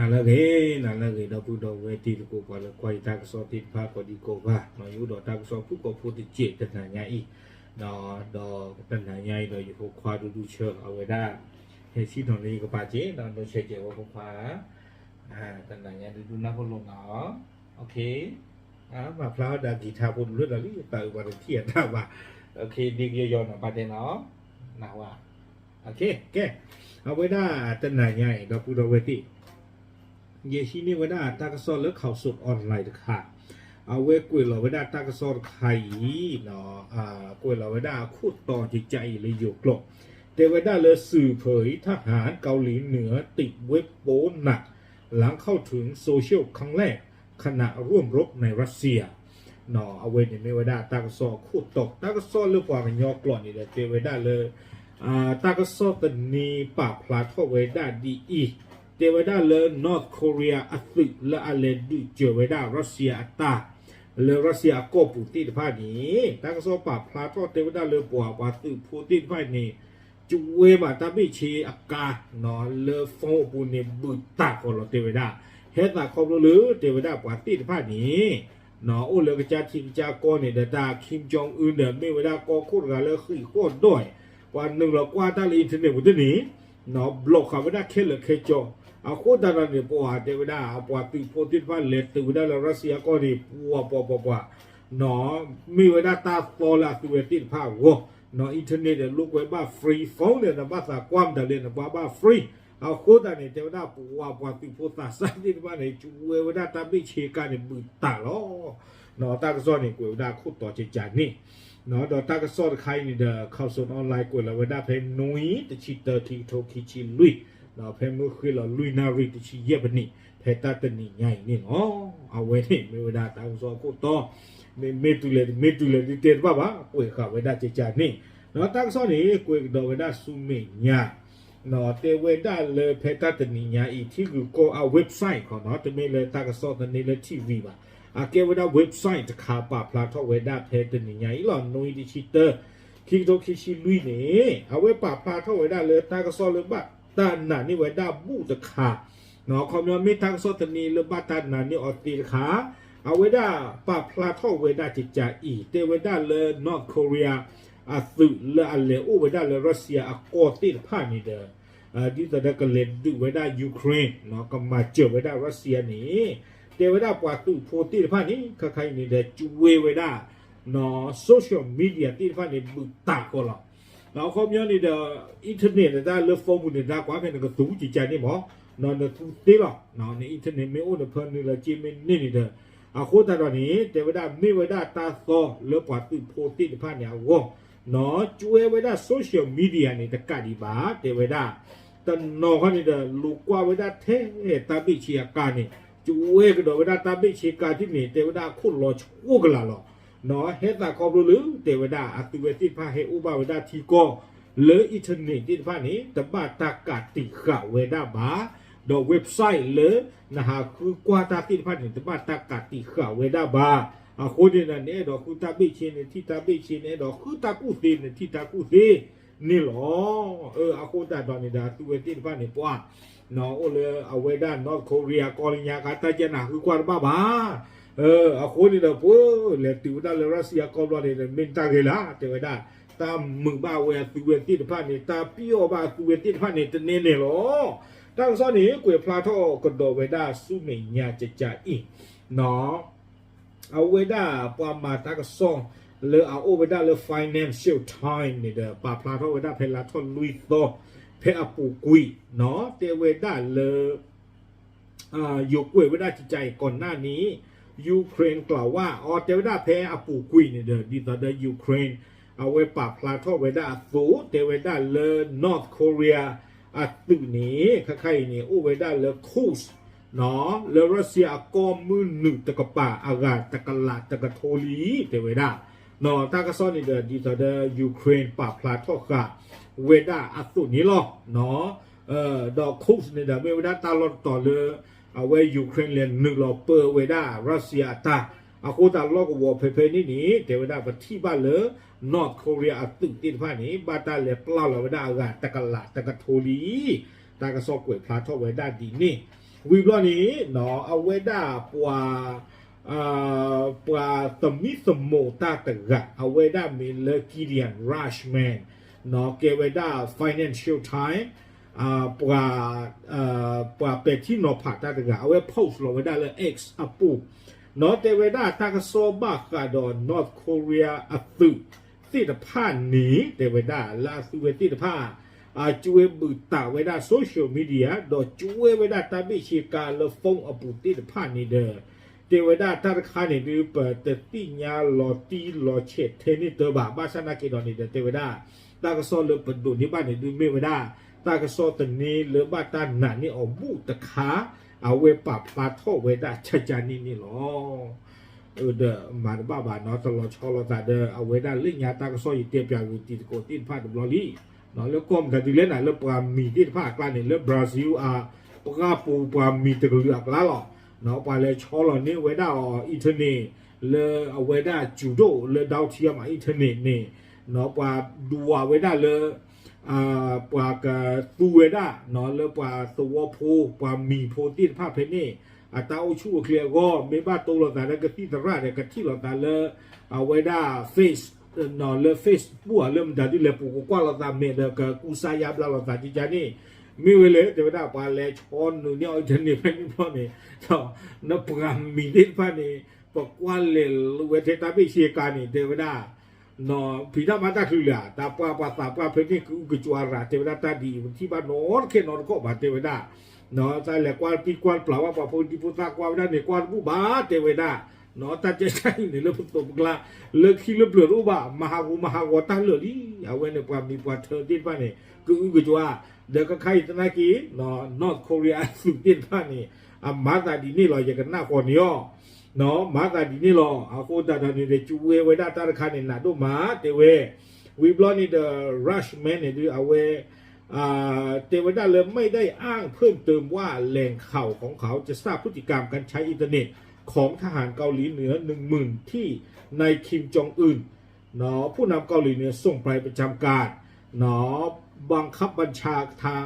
နၤလၢအဂ့ၤ, နၤလၢအဂ့ၤ ဒီပုၢ်ဒီဝဲၢ်တံၤသကိး ပှၤလၢကွၢ်ယတၢ်ကစီၣ်သ့ၣ်တဖၣ်ကိးဒံကိးဂၤ, ယအိၣ်ဒီးတၢ်ကစီၣ်ဖုၣ်ကိာ်ဖိတစဲးတနၤညါအံၤ, ဒီးတနၤညါအံၤဒီးယဖိခွါဒူဒူဆၢ အဝဲဒၣ် ဟဲဆံၣ်နီၤလၢယကပၤစ့ၢ်, ဒီးဆဲးကဲးဝဲဖိခွါ, တနၤညါဒူဒူနၢ်ဟိၣ်လိာ်နၤအီၤ, မၤဖျါဝဲဒၣ်ကံၤထါဖိတဖျၢၣ်ဒီးလံ သးအုးပှၤတထံၣ်အတၢ်ဘၣ်, ဒ်ကယီနီၤ ပာ်တဲနီၤ, နၢ်ဟူဧါ, ကဲ, အဝဲဒၣ်တနၤညါအံၤ ဒီပုၢ်ဒီဝဲၢ်သ့ၣ် ယဟံးန့ၢ်ဝဲဒၣ်တၢ်ကစီၣ်လၢ ข่าวสดออนไลน์ တခါ, အဝဲကွဲးလီၤဝဲဒၣ်တၢ်ကစီၣ်တခါအံၤ, ကွဲးလီၤဝဲဒၣ်အခိၣ်တီကကးအံၤလၢယိၤကျိာ်, တဲဝဲဒၣ်လၢ สื่อเผยทหารเกาหลีเหนือติดเว็บโป๊หนัก หลังเข้าถึงโซเชียลครั้งแรกขณะร่วมรบในรัสเซีย အဝဲန့ၣ်မ့ၢ်ဝဲဒၣ်တၢ်ကစီၣ်အခိၣ်တီ, တၢ်ကစီၣ်လၢပှၤကညီကျိာ်န့ၣ်ဒီး တဲဝဲဒၣ်လၢ တၢ်ကစီၣ်သန့ပာ်ဖျါထီၣ်ဝဲဒၣ်ဒ်အံၤ, တဲဝဲဒၣ်လၢ North Korea အသုးလၢအလဲၤဒုးစၢၤဝဲဒၣ် Russia အတၢ်, လၢ Russia အကီၢ်ပူၤသ့ၣ်တဖၣ်န့ၣ် တၢ်ကစီၣ်ပာ်ဖျါထီၣ်တဲဝဲဒၣ်လၢပှၤပှၤသုးဖိသ့ၣ်တဖၣ်န့ၣ် ကဝဲဘၣ်တၢ်ဘ့ၣ်ဆ့အကါ လၢ phone အပူၤန့ၣ် ဘုၣ်တၢ်ကီးလီၤတဲဝဲဒၣ်, ဟဲသးခီဖျိလၢတဲဝဲဒၣ်ပှၤသ့ၣ်တဖၣ်န့ၣ် အိၣ်လၢကစၢ်ထံကစၢ်ကီၢ်န့ၣ်ဒီး တၢ် Kim Jong Un ဒီး မ့ၢ်ဝဲဒၣ်ကီၢ်ခိၣ်တဂၤလၢဃံးဃီၣ်ဒီး ပှၤနုာ်လီၤကွၢ်တၢ်လၢ internet ပူၤတန့ၣ် block ဃာ်ဝဲဒၣ်ခဲလၢာ်ခဲဆ့, အဃိသတးဒီးန့ၣ် ပှၤတဲဝဲဒၣ် ပှၤသုးဖိသ့ၣ်တဖၣ်လဲၤတုၤဝဲဒၣ်လၢ Russia အကီၢ်န့ၣ် ပှၤပှၤပှၤပှၤ မ့ၢ်ဝဲဒၣ်တၢ်သီလၢအသုဝဲသ့ၣ်တဖၣ်အဂီၢ်, internet ဒီးလိာ်ကွဲဘၣ် free phone ဒီး နဘၣ်သးကွၢ်မတၤလဲၣ် နကွၢ်ဘၣ် free, အဃိသတးန့ၣ် တဲဝဲဒၣ်ပှၤပှၤသုးဖိသးစၢ်သ့ၣ်တဖၣ်န့ၣ် ကဝဲဝဲဒၣ်တၢ်ဘ့ၣ်ဆ့ကါန့ၣ် ဘုၣ်တၢ်လီၤ. တၢ်ကစီၣ်န့ၣ် ကွဲးဝဲဒၣ်ခိၣ်တီကကးန့ၣ် ဒီးတၢ်ကစီၣ်တခါအံၤန့ၣ်ဒီး ข่าวสดออนไลน์ ကွဲးလီၤဝဲဒၣ်ဖဲ နွံ တဆံတၢ ခံကထိခံဆံလွံၢ်, ဖဲမုၢ်ဃ့ၢ်လီၤလွံၢ်နၣ်ရံၣ် တဆံယဲၢ်မံးနံး ဖဲတၢ်တနံၤညါအံၤန့ၣ်လီၤ. အဝဲန့ၣ်မ့ၢ်ဝဲဒၣ်တၢ်ကစီၣ်အခိၣ်တီ, မ့မ့ၢ်တုၤလဲၣ်တမ့ၢ်တုၤလဲၣ်ဒုးတဲတဘၣ်ဘၣ် ကွဲးဃာ်ဝဲဒၣ်ကကးန့ၣ်, ဒီးတၢ်ကစီၣ်န့ၣ် ကွဲးကဒီးဝဲဒၣ်ဆူမဲာ်ညါ တဲဝဲဒၣ်လၢဖဲတၢ်တနံၤညါအံၤ ထံဂုၤကီၢ်အ website ခီနီၤ တမ့ၢ်လၢတၢ်ကစီၣ်သန့လၢ TV ဘၣ်, အကဲဝဲဒၣ် website တခါပာ်ဖျါထီၣ်ဝဲဒၣ်ဖဲတနံၤညါအံၤလီၤ နွံ တဆံတၢ ခံကထိခံဆံလွံၢ်န့ၣ် အဝဲပာ်ဖျါထီၣ်ဝဲဒၣ်လၢတၢ်ကစီၣ်လၢဘၣ်တၢ်နာ်န့ၢ်ဝဲဒၣ်ဘူၣ်တခါ, ခီပညီမ့ၢ်တၢ်ကစီၣ်သန့လၢဘၣ်တၢ်နာ်န့ၢ်အီၤသ့တခါ, အဝဲဒၣ်ပာ်ဖျါထီၣ်ဝဲဒၣ်ကကးအံၤ တဲဝဲဒၣ်လၢ North Korea အသုးလၢအလဲၤအိၣ်ဝဲဒၣ်လၢ Russia အကီၢ်သ့ၣ်တဖၣ်န့ၣ်ဒီး ဒ်သိးဒီးကလဲၤဒုးဝဲဒၣ် Ukraine ကမၤစၢၤဝဲဒၣ် Russia န့ၣ် တဲဝဲဒၣ်ပှၤသုးဖိသ့ၣ်တဖၣ်န့ၣ် ခါခါအံၤန့ၣ်ဒီး ကဝဲဝဲဒၣ် social media သ့ၣ်တဖၣ်န့ၣ် ဘုၣ်တၢ်ကီးလီၤ. အခီပညီန့ၣ်ဒီး internet န့ၣ် တၢ်လၢ phone ပူၤန့ၣ် တၢ်ကွၢ်ဖဲနကသူကကးန့ၣ်မး, နသူသ့လီၤ, န internet မ့ၢ်အိၣ်နဖၢနုာ်လီၤက့မ့ၢ်န့ၢ်န့ၣ်ဒီး, အဃိသတးဒီးန့ၣ် တဲဝဲဒၣ်မ့ၢ်ဝဲဒၣ်တၢ်သီလၢပှၤသုးဖိသ့ၣ်တဖၣ်န့ၣ်အဂီၢ်, ကဝဲဝဲဒၣ် social media န့ၣ် တကးဒံးဘၣ် တဲဝဲဒၣ် တနီၤခီန့ၣ်ဒီး လိာ်ကွၢ်ဝဲဒၣ်ထဲတၢ်ဘ့ၣ်ဆ့အကါန့ၣ်, ကဝဲကဒီးဝဲဒၣ်တၢ်ဘ့ၣ်ဆ့ကါထံၣ်န့ၣ် တဲဝဲဒၣ်အခိၣ်လီၤဆှိကလာ်လီၤ. ဟဲသးခီဖျိလၢ တဲဝဲဒၣ်အသုဝဲသ့ၣ်တဖၣ်ဟဲအိၣ်ဘၣ်ဝဲဒၣ်ထံကီၢ် လၢ internet သ့ၣ်တဖၣ်န့ၣ် တဘၣ်တၢ်ကးတံာ်ဃာ်ဝဲဒၣ်ဘၣ်, ဒီး website လၢ နဟးဃုကွၢ်တၢ်သ့ၣ်တဖၣ်န့ၣ် တဘၣ်တၢ်ကးတံာ်ဃာ်ဝဲဒၣ်ဘၣ်. အဃိန့ၣ်ဒီး နအဲၣ်ဒိးဃုတၢ်ဘ့ၣ်ဆ့ နထံၣ်တၢ်ဘ့ၣ်ဆ့ နအဲၣ်ဒိးဃုတၢ်ကူၣ်သ့ နထံၣ်တၢ်ကူၣ်သ့ န့ၣ်လီၤ. အဃိသတးဒီးန့ၣ်ဒီး အသုဝဲသ့ၣ်တဖၣ်န့ၣ် ပှၤ အိၣ်လၢအဝဲဒၣ် North Korea ကီၢ်လၢညါခါ တၢ်ကဲနၤဃုကွၢ်တဘၣ်ဘၣ်. အဃိန့ၣ်ဒီး ပှၤလဲၤတုၤဝဲဒၣ်လၢ Russia ကီၢ်ဘျီန့ၣ်ဒီး မ့ၢ်တၢ်ဂ့ၤလၢ် တဲဝဲဒၣ်, တၢ်မုာ်ဘၣ်ဝဲအသုဝဲသ့ၣ်တဖၣ်န့ၣ် တၢ်ပျီၣ်ဘၣ်အသုဝဲသ့ၣ်တဖၣ်န့ၣ် တန့ၢ်န့ၣ်လီၤ. တၢ်ကစီၣ်န့ၣ် ကွဲးဖျါထီၣ်ကဒီးဝဲဒၣ်ဆူမဲာ်ညါကကးအံၤ အဝဲဒၣ်ပှၤမၤတၢ်ကစီၣ်လၢအအိၣ်ဝဲဒၣ်လၢ Financial Times န့ၣ်ဒီး ပာ်ဖျါထီၣ်ဝဲဒၣ်ဖဲလါထီၣ်လွံၢ်သီ ဖဲအပူၤကွံာ် တဲဝဲဒၣ်လၢ ယိၤကွဲးဝဲဒၣ်ကကးအံၤ ကိးနၣ်န့ၣ် Ukraine ကလးဝါ အီၤတဲဝဲဒၣ်ဖဲအပူၤကွံာ်န့ၣ်ဒီး ဒ်သိးဒီး Ukraine အဝဲပာ်ဖျါထီၣ်ဝဲဒၣ်အသိး တဲဝဲဒၣ်လၢ North Korea အသုးန့ၣ် ခါခါအံၤန့ၣ် အိၣ်ဝဲဒၣ်လၢ coast လၢ Russia အကီၢ်မုၢ်နုာ်တကပၤအဂၤတကလးတကထိလံ တဲဝဲဒၣ်. တၢ်ကစီၣ်န့ၣ်ဒီး ဒ်သိးဒီး Ukraine ပာ်ဖျါထီၣ်ဃာ်ဝဲဒၣ်အသိးန့ၣ်လီၤ. ဒီး coast န့ၣ်ဒီး မ့ၢ်ဝဲဒၣ်တၢ်လီၢ်တတီၤလၢ အဝဲ Ukraine လဲၤနုာ်လီၤပၢဝဲဒၣ် Russia အတၢ် အဃိသတးလီၢ်ကဝီၤဖဲဖဲန့ၣ်န့ၣ် တဲဝဲဒၣ်ပထံၣ်ဘၣ်လၢ North Korea အသုးသ့ၣ်တဖၣ်န့ၣ် ဘၣ်တၢ်လဲၤပျၢ်လီၤဝဲဒၣ်အဂၤတကလးတကထိလံ. တၢ်ကစီၣ်ကွဲးဖျါထီၣ်ဝဲဒၣ်ဒ်န့ၣ် ဝံၤဘျီန့ၣ် အဝဲဒၣ်ပှၤ ပှၤသမံသမိးတၢ်တဂၤ အဝဲဒၣ်မ့ၢ်လၢ Gideon Rachman ကဲဝဲဒၣ် Financial Times ပှၤ ပှၤပဲာ်ထံနီၤဖးတၢ်တဂၤ အဝဲ post လီၤဝဲဒၣ်လၢ X အပူၤ တဲဝဲဒၣ်တၢ်ကစီၣ်ဘၣ်ဃးဒီး North Korea အသုးသ့ၣ်တဖၣ်န့ၣ် တဲဝဲဒၣ်လၢအသုဝဲသ့ၣ်တဖၣ် အကၠွဲဘုးတးဝဲဒၣ် social media ဒီးကၠွဲဝဲဒၣ်တၢ်ဘ့ၣ်ဆ့ကၤလၢ phone အပူၤသ့ၣ်တဖၣ်န့ၣ်ဒီး တဲဝဲဒၣ်တၢ်တခါန့ၣ်ဒုး ပတသ့ၣ်ညါလီၤတံၢ်လီၤဆဲးထဲန့ၣ်တၢ်ဘၣ် ဘၣ်ဆၣ်နာ်က့ဒီးန့ၣ်ဒီး တဲဝဲဒၣ် တၢ်ကစီၣ်လၢပဒိးန့ၢ်ဘၣ်န့ၣ်ဒုးမ့ၢ်ဝဲဒၣ် တၢ်ကစီၣ်သန့လၢဘၣ်တၢ်နာ်န့ၢ်အီၤဘူးတခါ အဝဲပာ်ဖျါထီၣ်ဝဲဒၣ်ကကန့ၣ်န့ၣ်လီၤ. ဒီးမၤတဘၣ်ဘၣ်နီၤ တလီၤဆီလိာ်သးဒီး အဝဲဒၣ်လၢညါတၢ်ကစီၣ်ယတဲပၠးဂုာ်တံၤသကိးသ့ၣ်တဖၣ်တဘျီလံ လၢကီၢ်မတၤဒ်လဲၣ်နၤ လၢပှၤမံၤသ့ၣ်တဖၣ်အကျါန့ၣ် လၢ Brazil အပှၤပူၤပှၤမံၤတကလုာ်အကျါလီၤ. ပှၤလဲၤဆီလီၤန့ၢ်ဝဲဒၣ်အီၤ internet လၢအဝဲဒၣ်စူၤဒိၣ်လၢ Dow ထံအမး internet န့ၣ် ပှၤဒွးဝဲဒၣ်လၢ ပှၤကသူဝဲဒၣ် လၢပှၤသဝီဖိ ပှၤမံၤဖိသ့ၣ်တဖၣ်ဖဲန့ၣ် အတၢ်အိၣ်ဆူၣ်အိၣ်ချ့အဂီၢ် မ့ၢ်ဘၣ်တိလိာ်သးလၢကသံၣ်သရၣ်ဒီး ကထံၣ်လိာ်သးလၢ အဝဲဒၣ် Face လၢ Facebook လၢမတၤဒ်လဲၣ် ပူၤကကွၢ်လိာ်သးမဲာ်ဒီး ကကူစါယါဘျါလိာ်သးကကန့ၣ် မ့ၢ်ဝဲလဲၣ် တဲဝဲဒၣ် ပှၤလဲၤဆီနုာ်န့ၢ်အီၤ internet ဖဲန့ၣ်ဘျီန့ၣ် နပှၤမံၤသ့ၣ်တဖၣ်န့ၣ် ပကွၢ်လဲၤလၢဝဲထဲတၢ်ဘ့ၣ်ဆ့ကၤန့ၣ် တဲဝဲဒၣ် ဖံးတၢ်မၤတၢ်ချုးလၢာ် တၢ်ပှၢ်ပှၤသးပှၢ်ဖဲန့ၣ် ကအုကကွၢ်ရၤ တဲဝဲဒၣ် တၢ်ဒ်အံၤ ပထံၣ်ဘၣ်နီတခဲနီတခီၣ်ဘၣ် တဲဝဲဒၣ် တၢ်လဲၤကွၢ်ပံကွၢ်ပျၢ်ဘၣ် ပှၤဖိဒံဖိသၣ်ကွၢ်ဝဲဒၣ်န့ၣ် ကွၢ်တဘူၣ်ဘၣ် တဲဝဲဒၣ် တၢ်ကဲတၢ်အံၤန့ၣ် လၢပသိးပကျါ လၢခံလၢပျၢၤတအိၣ်ဘၣ် မၤဟးဂီၤမၤဟးဂီၤတၢ်လၢာ်လံ အဝဲန့ၣ် ပှၤမံၤပှၤထၢသ့ၣ်တဖၣ်န့ၣ် ကအုကကွၢ် ဒီးခဲခါအံၤသနာ်က့ North Korea အသုးသ့ၣ်တဖၣ်န့ၣ် အမၤသးဒ်န့ၣ်လီၤ ယကနၣ်ဃီၤန့ၣ်အီၤ မၤသးဒ်န့ၣ်လီၤ အဃိသတးဒီးန့ၣ်ဒီး ကဝဲဝဲဒၣ်တၢ်တခါန့ၣ် နးဒိၣ်မး တဲဝဲ ဝံၤဘျီန့ၣ်ဒီး Rachman န့ၣ်ဒုး အဝဲ တဲဝဲဒၣ်လၢ ไม่ได้อ้างเพิ่มเติมว่าแหล่งข่าวของเขาจะทราบพฤติกรรมการใช้อินเทอร์เน็ตของทหารเกาหลีเหนือหนึ่งหมื่นที่นายคิมจองอึน ผู้นำเกาหลีเหนือส่งไปประจำการ บังคับบัญชาทาง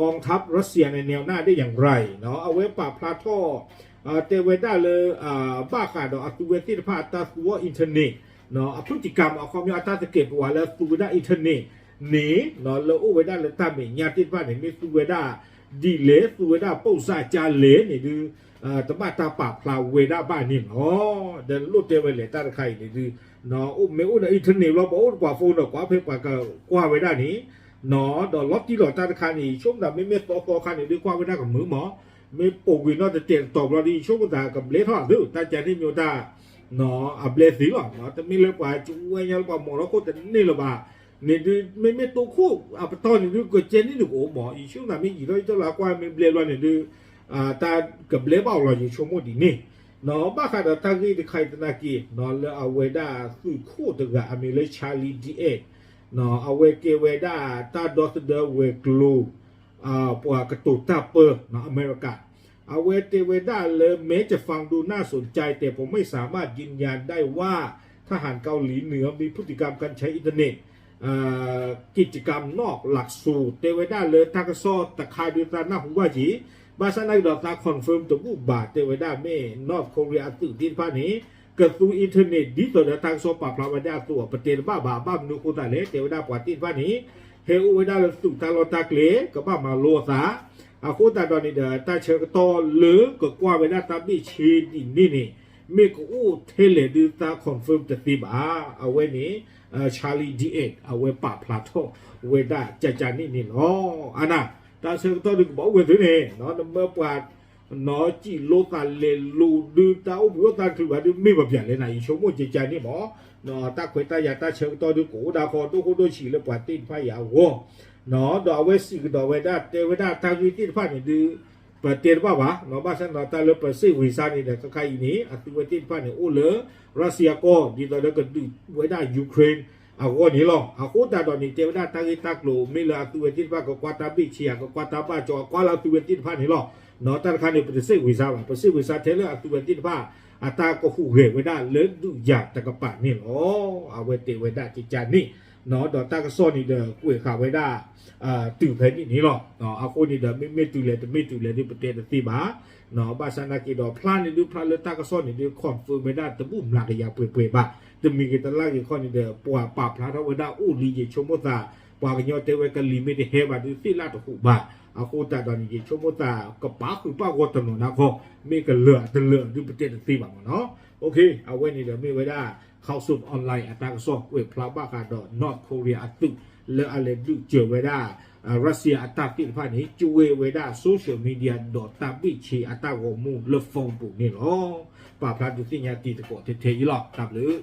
กองทัพรัสเซียในแนวหน้าได้อย่างไร အဝဲပာ်ဖျါထီၣ် တဲဝဲဒၣ်လၢ ဘၣ်ဃးဒီးအသုဝဲသ့ၣ်တဖၣ်အတၢ်သူအီၤ internet အ พฤติกรรม အခီပညီအတၢ်သကဲးပဝးလၢအသူဝဲဒၣ် internet န့ၣ် လၢအိၣ်ဝဲဒၣ်လၢတၢ်မဲာ်ညါသ့ၣ်တဖၣ်န့ၣ် မ့ၢ်သူဝဲဒၣ်ဒ်လဲၣ် သူဝဲဒၣ်ပိၢ်စၢ်ကၢ်လဲၣ်န့ၣ်ဒုး တဘၣ်တၢ်ပာ်ဖျါဝဲဒၣ်ဘၣ်န့ၣ်လီၤ. ဒီးလိၣ်တဲဝဲလဲၣ်တၢ်တခါအံၤန့ၣ်ဒုး မ့ၢ်အိၣ်ဒီး internet ဘျီ ပှၤအိၣ်ဒီးပှၤ phone ဒီးကွၢ်ဖဲပှၤကကွၢ်ဝဲဒၣ်န့ၣ် ဒီးလီၤတံၢ်လီၤတၢ်တခါန့ၣ် ဆိကမိၣ်မ့မ့ၢ်သီသီခါန့ၣ်ဒုး ကွၢ်ဝဲဒၣ်ကမုာ်မး မ့ၢ်ပိာ်ကွံာ်နီၣ်တတဲာ်တတီၤဘျီဒုး ဆိကမိၣ်သးကဘျဲထီၣ်သု တၢ်ကန့ၣ်မ့ၢ်အိၣ်တၢ် အဘျဲသ့လီၤ. တမ့ၢ်လၢပှၤကဝဲညါလၢပှၤမိာ်ထီၣ်ခိၣ်တန့ၢ်လၢၤဘၣ် န့ၣ်ဒုး မ့မ့ၢ်တိခိၣ်အပတီၢ်န့ၣ်ဒုး ကကဲန့ၣ်ဒုးကအိၣ်မး ယဆိကမိၣ်သးမ့ၢ်ယံာ်ထီၣ်ယံာ်ထီၣ်လၢအကွၢ်မ့ၢ်ဘျဲဘျီန့ၣ်ဒုး တၢ်ကဘျဲဘၣ်အီၤလီၤ ယဆိကမိၣ်ဒ်န့ၣ် ဘၣ်ဃးဒီးတၢ်ဂ့ၢ်တခါအံၤသနာ်က့ လၢအဝဲဒၣ်သုးခိၣ်တဂၤအမံၤလၢ Charlie D'Angelo အဝဲကဲဝဲဒၣ်တၢ်ဒီသဒၢဝဲၤကျိၤ ပှၤကတိၤတၢ်ပၢ အမဲရကၤ အဝဲတဲဝဲဒၣ်လၢ แม้จะฟังดูน่าสนใจ แต่ผมไม่สามารถยืนยันได้ว่าทหารเกาหลีเหนือมีพฤติกรรมการใช้อินเทอร์เน็ต กิจกรรมนอกหลักสูตร တဲဝဲဒၣ်လၢတၢ်ကစီၣ်တခါဒုးသးနၢ်ဟူဘၣ်က့ၤ ဘၣ်ဆၣ်နာ်က့ဒီးသး confirm တဘူၣ်ဘၣ် တဲဝဲဒၣ်မ့ၢ် North Korea အသုးသ့ၣ်တဖၣ်န့ၣ် ကသူ internet ဒ်သိးဒီးတၢ်ကစီၣ်ပာ်ဖျါဝဲဒၣ်အသိး ပတဲတဘၣ်ဘၣ် ဘၣ်မနုၤအဃိသတးလဲၣ် တဲဝဲဒၣ်ပှၤသ့ၣ်တဖၣ်န့ၣ် ဟဲအိၣ်ဝဲဒၣ်လၢသုးတၢ်လီၢ်တၢ်ကျဲ ကဘၣ်မၤလိအသး အဃိသတးဒီးန့ၣ်ဒီး တၢ်ဆၢကတီၢ်လၢကကွၢ်ဝဲဒၣ်တၢ်ဘ့ၣ်ဆ့ဒ်န့ၣ်န့ၣ် မ့ၢ်ကအိၣ်ထဲလဲၣ်ဒုးသး confirm တသ့ဘၣ်. အဝဲန့ၣ် Charlie D'Angelo အဝဲပာ်ဖျါထီၣ်ဝဲဒၣ်ကကန့ၣ်န့ၣ်လီၤ. အနၢ် တၢ်ဆၢကတီၢ်ဒုးကဘၣ်အိၣ်ဝဲသုန့ၣ် နမၢပှၤ နီၢ်စံးလိသးလဲၤလိၤဒုး တၢ်အိၣ်ဘှံးအိၣ်သါတချုးဘၣ်ဒုး မ့ၢ်ပပျၢ်လဲၣ်နၤ ယဆိကမိၣ်ကကန့ၣ်မး တၢ်ခွဲးတၢ်ယာ်တၢ်ဆၢကတီၢ်ဒုး ကအိၣ်ဒၣ်ဃီဒိၣ်ဃိဒိၣ်ဆံးလၢပှၤသ့ၣ်တဖၣ်အံၤအဂီၢ် ဒီးအဝဲစံးကဒီးဝဲဒၣ် တဲဝဲဒၣ်တၢ်ဂ့ၢ်သ့ၣ်တဖၣ်န့ၣ်ဒုး ပတဲတဘၣ်ဘၣ် ဘၣ်ဆၣ်ဒီးတၢ်လၢပစ့ၣ်ဝံၤစါန့ၣ်ဒီး ခဲခါအံၤန့ၣ် အသုဝဲသ့ၣ်တဖၣ်န့ၣ် အိၣ်လၢ Russia ကီၢ် ဒ်သိးလၢကဒုးဝဲဒၣ် Ukraine အဂီၢ်န့ၣ်လီၤ. အဃိသတးဒီးန့ၣ် တဲဝဲဒၣ်တၢ်ဂ့ၢ်တၢ်ကျိၤ မ့ၢ်လၢအသုဝဲသ့ၣ်တဖၣ်ကကွၢ်တၢ်ဘ့ၣ်ဆ့ဧါ ကကွၢ်တၢ်ဘၣ်ကီ အကွၢ်လၢအသုဝဲသ့ၣ်တဖၣ်န့ၣ်လီၤ. တၢ်တခါန့ၣ် ပတစ့ၣ်ဝံၤစါဘၣ် ပစ့ၣ်ဝံၤစါထဲလၢအသုဝဲသ့ၣ်တဖၣ် အတၢ်ကဟူးဂဲၤဝဲဒၣ်လၢဒုးယၤတကပၤန့ၣ်လီၤ. အဝဲတဲဝဲဒၣ်ကကန့ၣ် ဒီးတၢ်ကစီၣ်န့ၣ်ဒီး ကွဲးဃာ်ဝဲဒၣ် တုၤဖဲန့ၣ်န့ၣ်လီၤ. အဃိန့ၣ်ဒီး မ့မ့ၢ်တုၤလဲၣ်တမ့ၢ်တုၤလဲၣ်ဒုး ပတဲတသ့ဘၣ်. ဘၣ်ဆၣ်နာ်က့ဒီး ဖျါန့ၣ်ဒုး ဖျါလၢတၢ်ကစီၣ်န့ၣ်ဒုး confirm ဝဲဒၣ်တဘူၣ်မျးကယၤပှဲၤပှဲၤဘၣ်. တမံၤဂ့ၤတလၢ်ဂ့ၤခီန့ၣ်ဒီး ပှၤပာ်ဖျါထီၣ်ဝဲဒၣ်အိၣ်လံ ယဆိကမိၣ်သး ပှၤကညီတဲဝဲကလံၤမ့ၢ်တဟဲဘၣ်ဒုး သ့ၣ်လၣ်တဟူးဘၣ်. အဃိသတးဒီးန့ၣ် ယဆိကမိၣ်သး ကပာ်ဃုာ်ပာ်ဂီၤတနီၤနါခီ မ့ၢ်ကလၢာ်အတလၢာ်ဒုး ပတဲတသ့ဘၣ်မ့ၢ်နီၤ. အဝဲန့ၣ်ဒီးမ့ၢ်ဝဲဒၣ် Khaosod Online အတၢ်ကစီၣ်ကွဲးဖျါဘၣ်ဃးဒီး North Korea အသုး လၢအလဲၤဒုးစၢၤဝဲဒၣ် Russia အတၢ်သ့ၣ်တဖၣ်န့ၣ် ကဝဲဝဲဒၣ် social media ဒီးတၢ်ဘ့ၣ်ဆ့အတၢ်ဂီၤမူလၢ phone ပူၤန့ၣ်လီၤ. ပာ်ဖျါဒုးသ့ၣ်ညါတံၤသကိးထဲထဲအံၤလီၤ. တၢ်ဘျုး